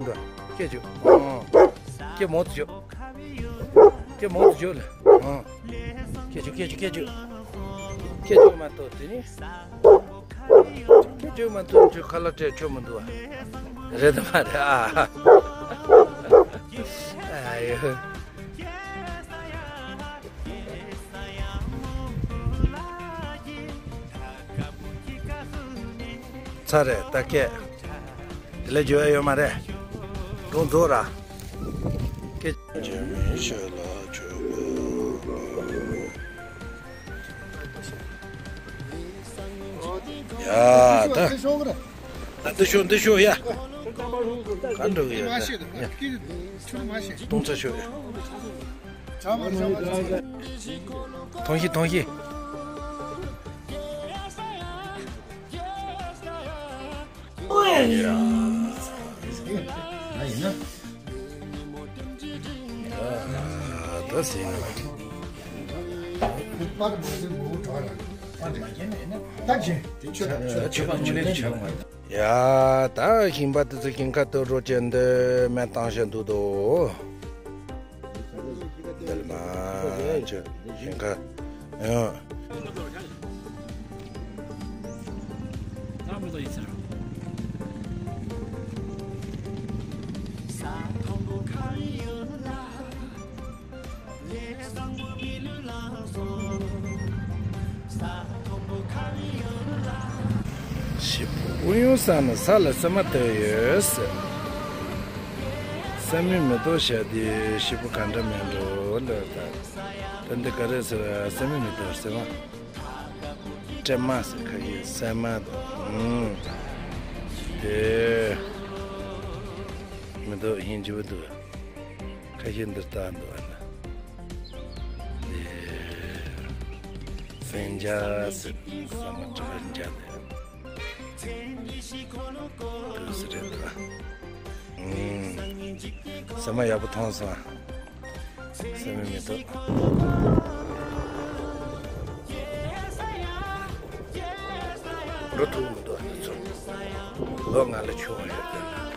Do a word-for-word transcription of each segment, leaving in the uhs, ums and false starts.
འགྲོ། སྐད་རྒྱོབ། ཨང་། སྐད་མང་དུ་རྒྱོབ། སྐད་མང་དུ་རྒྱོབ་ལ། ཨང་། སྐད་རྒྱོབ། སྐད་རྒྱོབ། སྐད་རྒྱོབ། སྐད་རྒྱོབ་མ་གཏོགས་དེ་ནི། སྐད་རྒྱོབ་མ་གཏོགས་ཁྱོད་ཁ་ལག་སྤྲད་ཆོག་མི་འདུག་བ། རེད་དམ་མ་རེད་ཨ། ཨ་ཡོ། ཚར་རེད་ད་སྐད། དེ་ལས་འགྱུར་བ་ཡོད་མ་རེད། སྒྲུང་རྫོགས་ར། སྐད། རྒྱ་མི་ཤ་ལ་ཆོས་པ། ཡ་ད། ད་འདི་ཤོག་འདི་ཤོག་ཡ། ག་འགྲོ་གི་ཡོད་ད། ཡ། སྟོང་ཚ་ཤོག་ཡ། ཐོང་ཤི་ཐོང་ཤི། ད་ཟིན། ཡ་ད་ཞིང་པ་དེ་ཚོ་ཞིང་ཁ་དུ་རོ་ཅན་འདི་མེ་བཏང་བཞིན་འདུག་དོ། འདི་ལ་མ་ཆོད་ཞིང་ཁ་ཡང་། ཤི་བོ་ཡོང་ས་ནི་ས་ལ་ས་མ་ལྟོས་ཡོད་ཟེར། ས་མིག་མེ་ཏོག་ཤ་དེ་ཤི་བོ་ག་འདྲ་མེད་འགྲོ་ལོས་ད། ད་འདི་ག་རེ་ཟེར་ས་མིག་མེ་ཏོག་ཟེར་མ། སྲན་མ་ཟེར་ཁ་ཤས་སྲན་མ་དང་། ཨུམ། དེ་མེ་ཏོག་ཧིན་ཇི་བོ་འདུག་ཁ་ཤས་འདིར་བཏགས་འདུག་ཨ་ན། དེ་སྲན་ཇ་ཟེར་ས་མ་སྲན་ཇ་དེ། དུས་སུ་རེད་འདུག་ཨུམ། ས་མ་ཡག་པོ་མཐོང་སོང་། སེམས་མེད་མི་འདུག་འགྲོ་ཐུབ་མི་འདུག་ཨ་ནི་ཚོ། ལོ་ལྔ་ལ་ཆུང་བ་ཡོད་དོན་ལ།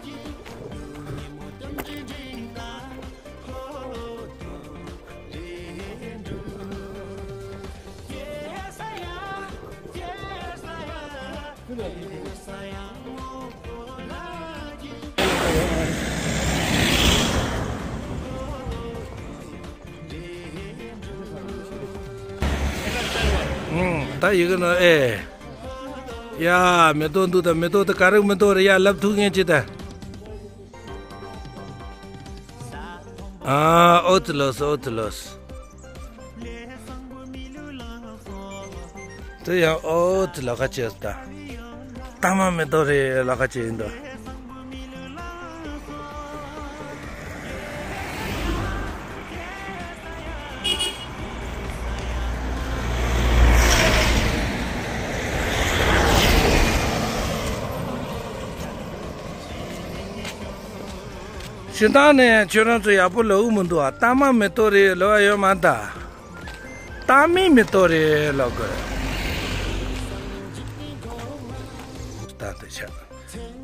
ད་ཡི་གེ་ནོ་ཨེ། ཡ་མེ་ཏོག་འདུག་ད་མེ་ཏོག་ད་ག་རེ་མེ་ཏོག་རེད་ཡ་ལབ་ཐུབ་མཁན་ཅིག་ད། ཨ་ཨོ་ཙི་ལོས་ཨོ་ཙི་ལོས། དེ་ཡང་ཨོ་ཙི་ལ་ཁ་ཅེས་ད། ཏ་མ་མེ་ཏོག་རེད་ལ་ཁ་ཅེས་ཡིན་ད། སྤྱིར་བཏང་ནས་ཁྱོད་རང་ཚོ་ཡག་པོ་ལབ་ཀྱི་མི་འདུག་ཨ། ཏ་མ་མེ་ཏོག་རེད་ལབ་ཡ་ཡོད་མ་རེད་ད། ཏ་མི་མེ་ཏོག་རེད་ལབ་དགོས། ད་ལྟ་ཆ་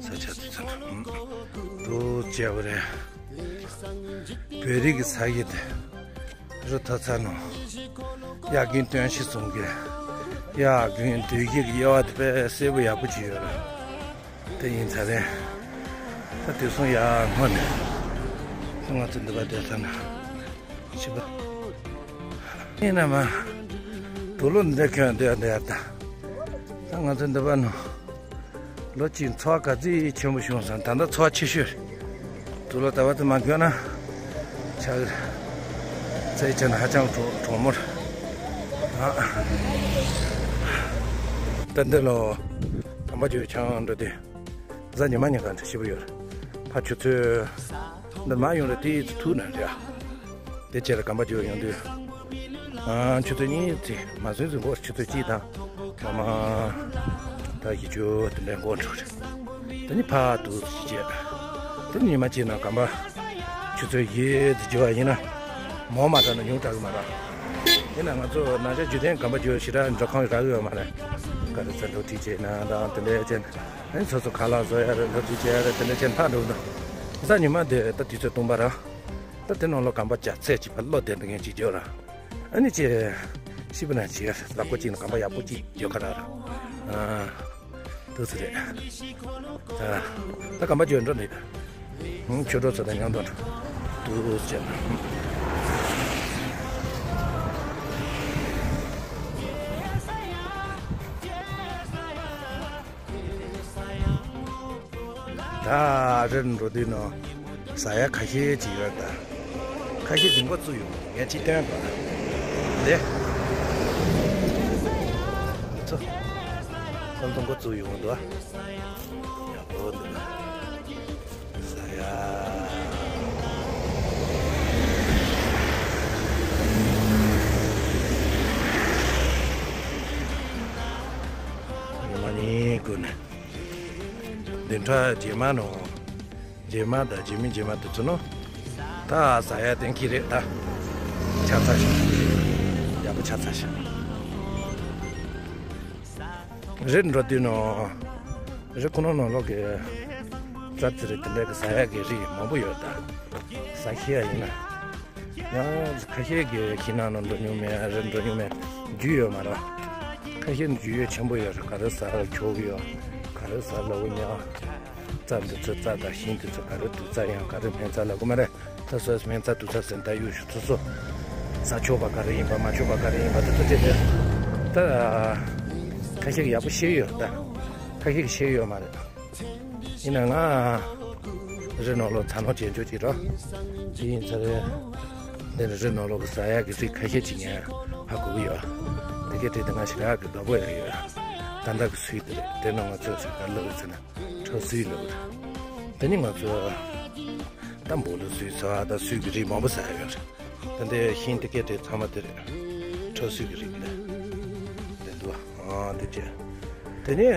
ས་ཆ་དུ་ཚ་ན་འདུག་བྱས་པ་རེད། བོད་རིགས་ཀྱི་ས་ཡི་དེ། རུ་ཐ་ཚ་ནོ། དབྱར་དགུན་སྟོན་ཤི་གསུང་གི། དབྱར་དགུན་དུས་ཀྱི་དབྱེ་བ་དེ་དཔེ་གསལ་པོ་ཡག་པོ་ཅིག་ཡོད་རེད། དེ་ཡིན་ཚ་རེད། ད་དུས་སུང་ཡག་སྔོན་ནས། ང་ཚོ་འདི་པ་བསྡད་ཚ་ན། ཤི་པ། ཡིན་ན་མ། དུག་ལོག་འདི་འདྲ་གྱོན་བསྡད་འདི་ཡར་ད། ད་ང་ཚོ་འདི་པ་ནོ། ལོ་གཅིག་འཚོ་བ་ག་ཚོད་ཆེན་པོ་བྱུང་སོང་ད་ལྟ་འཚོ་བ་ཆེ་ཤོས་རེད། དུག་ལོག་ད་བར་དུ་མ་གྱོན་ན་ཆགས་ཀྱི་རེད། རྩེད་ཆེ་ན་ཧ་ཅང་གྲོ་གྲོག་མོ་རེད། ཨ། ད་འདི་ལོ་དམ་པ་ཇོ་ཆང་འགྲོ་དུས་གཟའ་ཉི་མ་ཉིན་གང་འདྲ་ཞིབ་པོ་ཡོད་རེད། ཕ་ཆུ་ཚོད་འདི་མ་ཡོང་རེད་དེ་ཐུག་ན་རེད་ཨ། དེ་རྗེས་ལ་སྒམ་པ་རྒྱུག་ཡོང་དུས། ཨ་ཆུ་ཚོད་གཉིས་ཙམ་མ་ཟིན་ཟིན་གོ་ཆུ་ཚོད་གཅིག་དང་། ཐ་མ། ད་བཞི་བཅུ་དེ་འདྲའི་འགོར་འགྲོ་རེད། དེ་ནི་ཕར་དུ་བྱས། དེ་ནི་ཉི་མ་གཅིག་ནང་སྒམ་པ། ཆུ་ཚོད་བཞི་དེ་བརྗེ་བ་ཡིན་ན། མོ་མ་དྲག་ན་ཉུང་དྲག་གི་མ་རེད། དེ་ན་ང་ཚོ་ནང་ཆ་རྒྱུ་ལྡན་སྒམ་པ་རྒྱུག་ཞེ་དྲག་འགྲོ་ཁང་རག་གི་ཡོད་མ་རེད། ག་རེ་ཚ་འགྲོ་ཁྲིད་བྱས་ན་དང་དེ་འདྲའི་བྱས་ན། ཨ་ནི་སོ་སོ་ཁ་ལག་བཟོ་ཡ་རེད་སློབ་ཁྲིད་བྱེད་ཡ་རེད་དེ་འདྲ་བྱས་ན་ཕར་འགྲོ་གི་འདུག་གཟའ་ཉི་མ་དེ་ད་དུས་ཚོད་སྟོང་པ་ར། ད་དེ་ནང་ལོ་གམ་པ་བརྒྱ་ཚད་ཅིག་ཕར་བློ་བདེ་འདུག་མཁན་ཅིག་བརྗོད་ར། ཨ་ནི་ཅེ། ཤི་བ་ན་ཅེ་ལག་པ་གཅིག་ནས་གམ་པ་ཡག་པོ་གཅིག་བརྗོད་ཁ་ར་ར། ཨ། དུ་སི་རེད། ཨ། ད་གམ་པ་བརྗོད་འགྲོ་ནི། ཆོས་གྲོགས་ཚོ་དང་མཉམ་དུ་དུ་སི་བྱས་ན། ད་རེད་འགྲོ་དུས་ནོ། ཟ་ཡ་ཁ་ཤས་ཅིག་ཡོད་ད། ཁ་ཤས་ཀྱི་འགོ་བཙུགས་ཡོང་ངས་ཅིག་སྟོན་དགོས། དེ། ཚོ། ཚོ་ཚོ་འགོ་བཙུགས་ཡོང་འདུག་ཡག་པོ་འདུག་ཟ་ཡ། ཉི་མ་ནི་ཀུན། བདུན་ཕྲག་རྗེས་མ་ནོ། རྗེས་མ་དང་རྗེས་མའི་རྗེས་མ་དེ་ཚོ་ནོ། ད་ཟ་ཡ་དེང་གི་རེད་ད། ཆགས་ཚར་ཤག་ཡག་པོ་ཆགས་ཚར་ཤག་རེད་འགྲོ་དུས་ནོ། རེད་ཁོ་ནོ་ནོ་ལོག་གི་རྩ་དེ་རེད་དེ་འདྲ་གི་ཟ་ཡ་གི་རིགས་མང་པོ་ཡོད་ད། ཟ་ཤེས་ཡ་ཡིན་ན། ཡང་ཁ་ཤས་ཀྱི་ཤིང་ནགས་ནང་འགྲོ་མྱོང་མེད་རེད་འགྲོ་མྱོང་མེད་རྒྱུས་ཡོད་མ་རེད། ཁ་ཤས་ནི་རྒྱུས་ཡོད་ཆེན་པོ་ཡོད་རེད། ག་རེ་ཟ་ར་ཁྱོག་ཡོད། ག་རེ་ཟ་ལ་འུ་ཉག་རྩྭ་འདི་ཚོ་རྩྭ་དང་ཤིང་འདི་ཚོ་ག་རེ་དུག་རྩྭ་ཡང་ག་རེ་སྨན་རྩྭ་ལབ་གི་མ་རེད། ད་སོ་སོ་སྨན་རྩྭ་དུག་རྩྭ་ཟེར་ད་གཡུག་ཞུ་ཚོ་སོ། ཟ་ཆོག་པ་ག་རེ་ཡིན་པ་མ་ཆོག་པ་ག་རེ་ཡིན་པ་དེ་ཚོ་དེ་དེ། ད་ཁ་ཤས་ཀྱི་ཡག་པོ་ཤེས་ཡོད་ད། ཁ་ཤས་ཀྱི་ཤེས་ཡོད་མ་རེད། ཡིན་ན་ང་རི་ནང་ལོགས་ཚ་ནོ་ཅན་ཅོ་ཅིག་རོ། དེ་ཡིན་ཚ་རེད། འདི་ནི་རི་ནང་ལོགས་ཀྱི་ཟ་ཡག་གི་རིགས་ཁ་ཤས་ཅིག་ངས་ཧ་གོ་གི་ཡོད། དེ་གའི་གྲས་དེ་ང་ཞིག་ཧ་གི་དགའ་པོ་ཡང་ཡོད། ད་ལྟ་གི་སུས་དེ་རེད་དེ་ནང་ང་ཚོས་ཞིག་ག་ལབ་ཡོད་ཚེ་ན་ཁྲག་སུས་ལབ་རེད། དེ་ནི་ང་ཚོས་ད་འབོ་ལོ་སུས་ཚ་བ་ད་སུས་གི་རིགས་མང་པོ་ཟ་ཡ་ཡོད་རེད། ད་འདི་ཤིང་དེ་སྐད་དེ་ཚང་མ་དེ་རེད། ཁྲག་སུས་ཀྱི་རིགས་ལས། དེ་འདུག་ཨ་དེ་བྱས། དེ་ནས་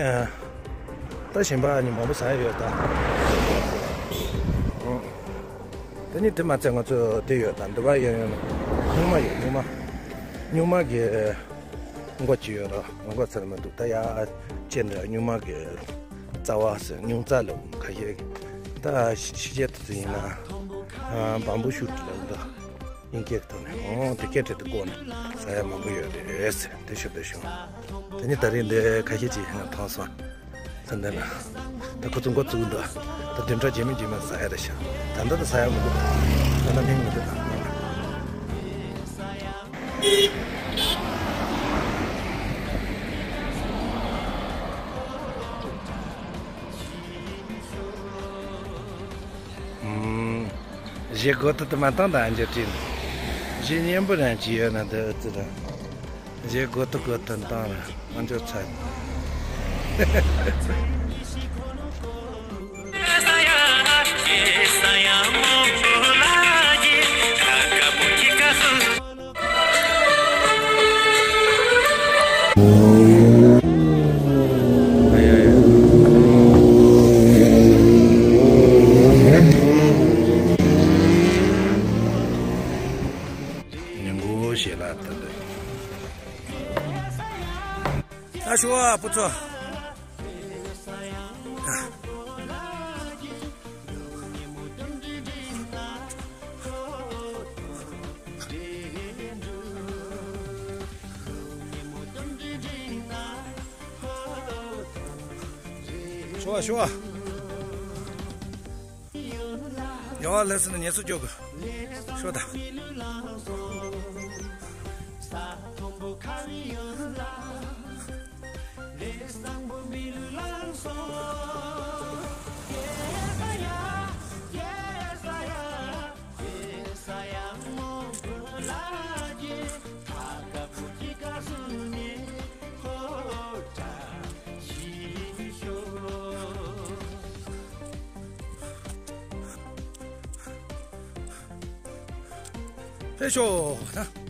ད་གཞན་པ་ནི་མང་པོ་ཟ་ཡ་ཡོད་ད། དེ་ནས་དེ་མ་ཚད་ང་ཚོ་དེ་ཡོད་ད་འདི་བ་ཡོད་ཡོད་ན། སྨྱུག་མ་ཡོད་སྨྱུག་མ། སྨྱུག་མ་གི་མགོ་ཅི་ཡོད་ར་མགོ་ཚར་མི་འདུག་ད་ཡ་ཅེ་འདྲ་སྨྱུག་མ་གི་རྩ་བ་ཟེར་སྨྱུག་རྩ་ལ་ཁ་ཤས་ད་ཤི་ཤི་ཆད་དུ་ཡིན་ན་བམ་བུ་ཤུ་ཏི་ལ་འདུག་དབྱིན་སྐད་ཐོག་ནས་ཨོ་དེ་སྐད་བྲིས་ཏེ་བཀོད་ནས་ཟ་ཡ་མང་པོ་ཡོད་རེད་ཟེར་དེ་ཞུ་འདོད་བྱུང་། དེ་ནི་ད་རེས་འདི་ཁ་ཤས་ཅིག་ང་མཐོང་སོང་། ད་འདི་ན་ད་ཁོ་ཚོ་འགོ་བཙུགས་འདུག་ད་བདུན་ཕྲག་རྗེས་མ་རྗེས་མ་ཟ་ཡ་རེད་ཤག་ད་ལྟ་ད་ཟ་ཡ་མི་འདུག་ད་ལྟ་མིང་མི་འདུག་ད། ཨུམ། གཞས་གོ་ཐུབ་དུ་མ་བཏང་དང་འཇོག་དྲིན། གཞས་སྙན་པོ་རང་ཅི་ཡོད་ན་འདི་ཨུ་ཙི་ར། གཞས་གོ་ཐུབ་གོ་ཐུབ་བཏང་ར་ང་འཇོག་ཚར། ཉིན་གུང་ཞེ་ལ་ད་འདི། ད་ཞུ་བ་བུ་ཚོ། ཞུ་བ་ཞུ་བ། ཡ་བ་ལས་ནས་ཉེས་སུ་འཇོག་གི་ཤོ་ད། ཕེབས་ཤོག་ད།